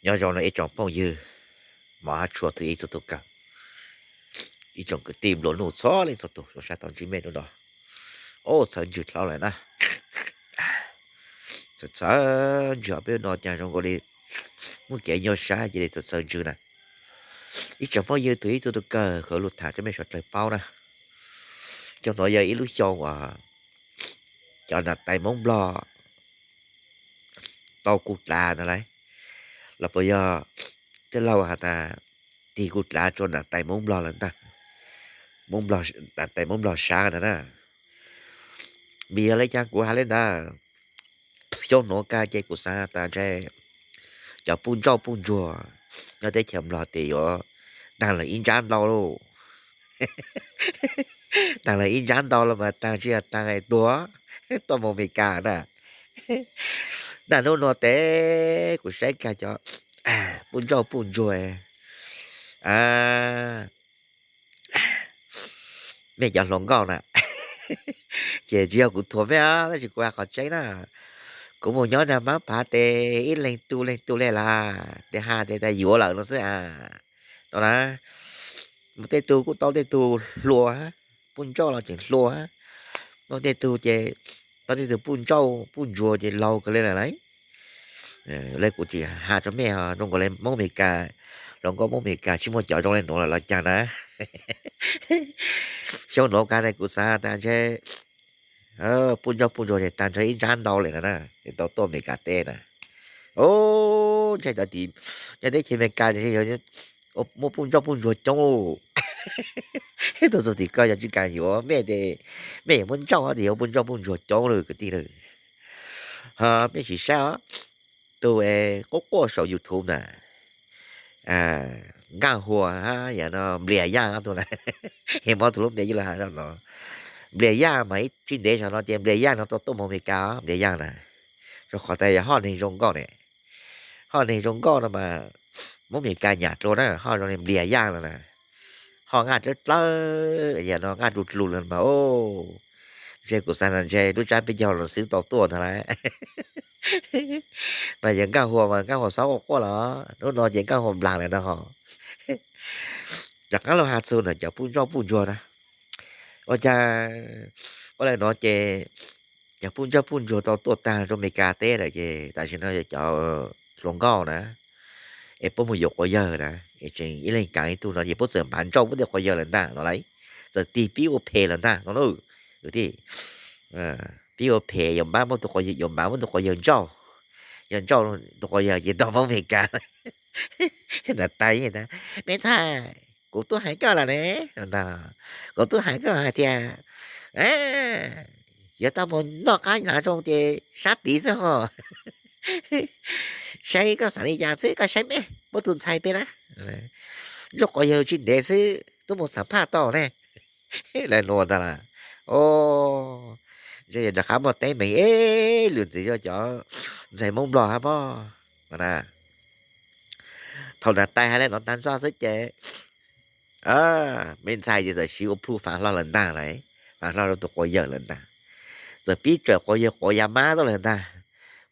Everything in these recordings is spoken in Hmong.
Nyob zoo no ib tsoom phooj ywg, mov hab tshua thwm ib txhua tug kawg, ib tsoom kwv tij nplua nuj txhua leej txhua tug zoo sab tau ntsib mej hnub no. Ob, txhawv ntswg dlhau lawm na. Txhawv ntswg os, peb no caag zoo nkaus li muaj kev nyuaj sab cia li txhawv ntswg na. Ib tsoom phooj ywg thwm ib txhua tug kawg, kuv lug tham rua mej suav dlawg paub na. Xyoo nuav yog ib lub xyoo uas cov nam tais Moob Nplog tau kuj dlav ntag lauj, los puas yog tej laug has tas tig kuj dlav rua nam tais Moob Nplog lawm ntag, nam tais Moob Nplog sab ntag na. Vim yog le caag kuv has le ntawd, xyoo nuav kag ces kuv xaav tas ntshe cov puj ntsauj puj ntsuag nyob teb chaws Nplog tes yuav taag lawm ib ntsab ntau lauj. Taag lawm ib ntsab ntau los mas taag tsi yog taag tuag tuaj moog Amelikas na. Naj nub nuav tes kuv saib kag cov puj ntsauj puj ntsuag, mej cov hluas nkauj na, ces tsi yog kuv thuam mej os, tab sis kuv has qhov tseeb na. Kuv moog nyob nag mab phav tes ib leeg tu leeg tu le las tes has tes tas yuav lawm no xwb a. No na, muaj tej tug kuj tau tej tug hluas hab, puj ntsauj los tseem hluas hab, muaj tej tug ces tau tej tug puj ntsauj puj ntsuag ces laug kawg le lawm lauj. Le kuv tsis has rua mej os, zoo nkaus le Moob Amelikas, hluas nkauj Moob Amelikas tsis muaj cov zoo le nuav lawm los caag na. Xyoo nuav kag tes kuv xaav tas ntshe puj ntsauj puj ntsuag tes taag ntshe ib ntsab ntau le na, tes tau tuaj Amelikas teb na. Ub, ntshe cov tim nyob teb chaws Amelikas tes muaj puj ntsauj puj ntsuag coob lauj. Tuaj txug tim ko yog tsis kaam yuav mej tes mej yuav muab ntsauj hab tes yuav puj ntsauj puj ntsuag coob lawm kwv tij lawm. Ho mej sim saib os, tug es quaj quaj saum YouTube na, Nkaaj Hua hab yog no Nplias Yaaj ob tug na, es muab tug lub npe yuav lug has zog no. Nplias Yaaj mas tsis ntev zog no ces Nplias Yaaj no tau tuaj moog Amelikas os, Nplias Yaaj na. Rua qhov tas yog hoj neeg zoo nkauj ne, hoj neeg zoo nkauj no mas muab Amelikas nyam dlua na, hoj zoo li Nplias Yaaj no na. Hoj nqaj dlawb dlawb, yog no nqaj dlug dlug le mas, ntshe kuv xaav tas ntshe lub tsab peb caug los xwb tau tuaj ntag lauj. Mas yog Nkaaj Hua mas Nkaaj Hua xob quaj quaj los, hnub no ces Nkaaj Hua nplaag lawm no ho. Rov qaab lug has txug ntawm cov puj ntsauj puj ntsuag na. Ua cas, ua le nuav ces cov puj ntsauj puj ntsuag tau tuaj taag rua Amelikas teb lawm ces tam sim no yog cov hluas nkauj na, es puab moog yuav quas yawg na, es tseem ib leeg kaav ib tug no ces puab txawm npav ntsauj puab tej quas yawg lawm ntag no lauj. Txawm tig pib ua phem lawm ntag no lauj. Pib ua phem yuav npav muab tus quas yawg, yuav npav muab tus quas yawg ntsauj, yog ntsauj tus quas yawg ces tau moog Amelikas. Nam tais, me ntxhais, kuv tub hais koj lawm ne, kuv tub hais koj hais tias yuav tau moog noj qab hnav zoo ces sab tid xwb ho. Saib koj xaav li cas xwb, koj saib mej, muab tus ntxhais peb na, ntsauj quas yawg tsis ntev xwb tub moog xam phaj tau ne. Lawv nua ntag lauj. Ntshe yog rov qab muaj teeb meem ib lwm ntxiv rua cov ntxhais Moob Nplog hab pob. Thaum nam tais hais le nuav taag nrho xwb ces me ntxhais ces txawm siv ua plhu faav hlo lawm ntag lauj, faav hlo rua tus quas yawg lawm ntag. Txawm pib tsaws quas yawg quav ya mab tuaj lawm ntag.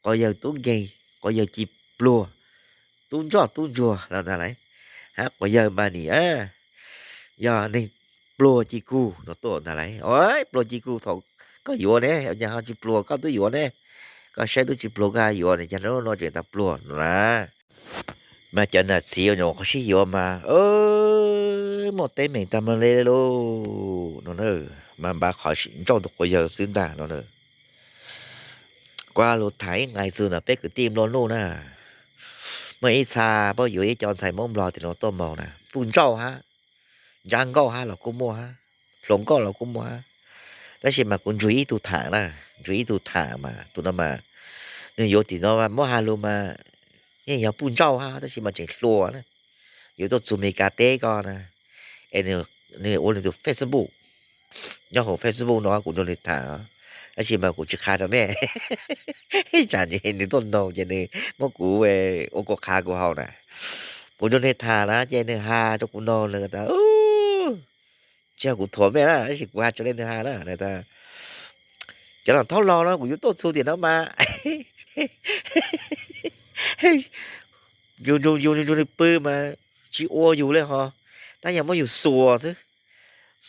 Quas yawg tub nkeeg, quas yawg ci pluag, tub ntsoj tub ntsuag lawm ntag lauj. Hab quas yawg mas nim yog neeg pluag ci kug no tuaj ntag lauj. Pluag ci kug thaum koj yuav ne, ho tsis pluag koj tub yuav ne, koj saib tub tsis pluag koj yuav ne, cas hnub no tseem tas pluag no na. Mas cov nam txiv nyuam qhuav sib yuav mas muaj teeb meem tag mas le lauj no na, mas npav qhov ntsauj tus quas yawg xwb ntag no na. Kuv lug tham ib nqai txug ntawm peb kwv tij nplua nuj na, muaj ib txha puab yuav ib co ntxhais Moob Nplog tim nuav tuaj moog na, puj ntsauj hab, ntsab nkauj hab los kuj muaj hab, hluas nkauj los kuj muaj hab. Tab sis mas kuv ntsug ib tug tham na, ntsug ib tug tham mas tus no mas, nwg yuav tim no muab has lug mas yeej yog puj ntsauj hab tab sis mas tseem hluas na, yuav tuaj txug Amelikas teb ko na, es nwg ua nwg tus Facebook, nyob hauv Facebook no kuv nrug nwg tham, tab sis mas kuv tsis qha rua mej, tsam nwg tuaj noog ces nwg muab kuv ua kuv qha kuv haus na. Kuv nrug nwg tham na ces nwg has rua kuv noog, nwg tas tsis yog kuv thuam mej na, tab sis kuv has raws le nwg has na, cov laug thaub laug no kuv yuav tuaj txug tim no mas yus nrug yus nrug nrug nws pw mas tsis ua yus le ho, tab yog muab yus xuas xwb.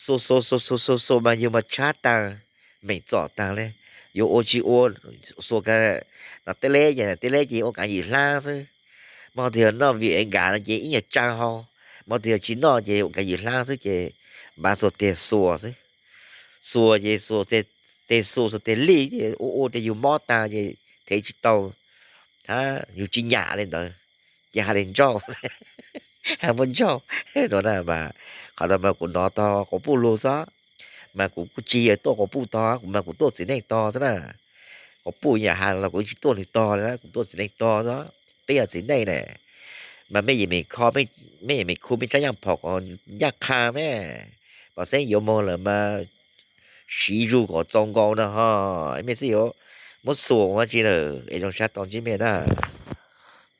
Xuas xuas xuas xuas xuas xuas mas yus mas tshab taag, meem txom taag le. Yuav ua tsis ua, xuas kag no tej leb ces tej leb ces ua kaav yim hlaab xwb. Mas tus yog noj vim es nkav no ces ib nyuag tsau hau, mas tus yog tsis noj ces ua kaav yim hlaab xwb ces npav xuas teg xuas xwb. Xuas ces xuas teg xuas xuas teg lij ces ua ua ces yus mob taag ces thev tsis tau, hab yus tsis nyam le ntawd ces has le ntsauj, has muaj ntsauj no na. Mas qhov no mas kuv nov tog quas puj lug xwb, mas kuv kuj tsis yog tuaj quas puj tog, kuv mas kuv tuaj txiv neej tog xwb na. Quas puj yaam has los kuv tsis tuaj nwg tog le, kuv tuaj txiv neej tog xwb. Peb yog txiv neej ne, mas mej yim meem kho, mej yim meem khu mej tsaab yaaj phom kom yaaj qha me, pom xeeb yuav moog lawm mas siv zug kom txaus nkaus no ho, mej xwb yuav muab xuas ua tsi lawm es zoo sab tau ntsib mej na.